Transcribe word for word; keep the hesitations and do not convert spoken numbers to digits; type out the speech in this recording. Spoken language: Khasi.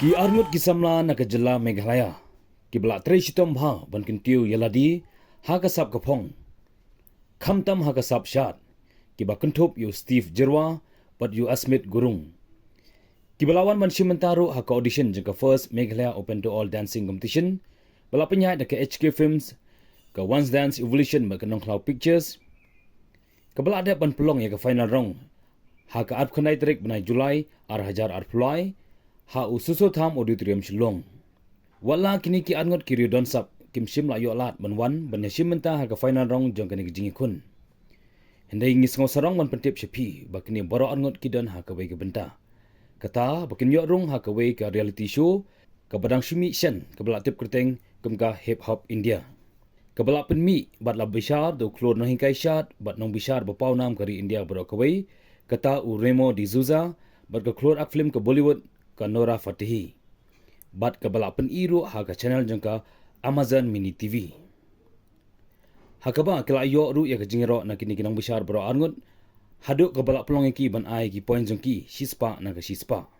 Ki arngut ki samla na ka jylla Meghalaya kiba la trei shitom bha ban kyntiew ïa lade ha ka sap ka phong, khamtam ha ka sap shad, kiba kynthup ïa u Steve Jyrwa bad ïa u Asmit Gurung, kiba la wan ban shim bynta ruh ha ka audition jong ka First Meghalaya Open to All Dancing Competition ba la pynïaid da ka H K Films, ka Once Dance Evolution bad ka Nongkhlaw Pictures, kaba la dep ban pynlong ïa ka final round ha ka arphew khyndai tarik bnai July ar hajar arphew lai ha u Soso Tham Auditorium, Shillong. Wat la kine ki arngut ki riew don sap kim shym la ïoh lad ban wan ban ïashim bynta ha ka final round jong kane ka jingïakhun, hynrei ngi sngew sarong ban pyntip sha phi ba kine baroh arngut ki don ha kawei ka bynta, kata ba kin ïoh rung ha kawei ka reality show kaba dang shu mih shen kaba la tip kyrteng kum ka Hip Hop India, kaba la pynmih bad la bishar da u khlur nonghikai shad bad nongbishar ba pawnam ka ri India baroh kawei, kata u Remo D'Souza, bad ka khlur ak film ka Bollywood, ka Nora Fatehi, bad kaba la pyni ruh ha ka channel jong ka Amazon Mini T V, ha kaba ki la ïoh ruh ïa ka jingïaroh na kine ki nongbishar baroh arngut haduh kaba la pynlong ïa ki ban ai ki point jong ki shispah na ka shispah.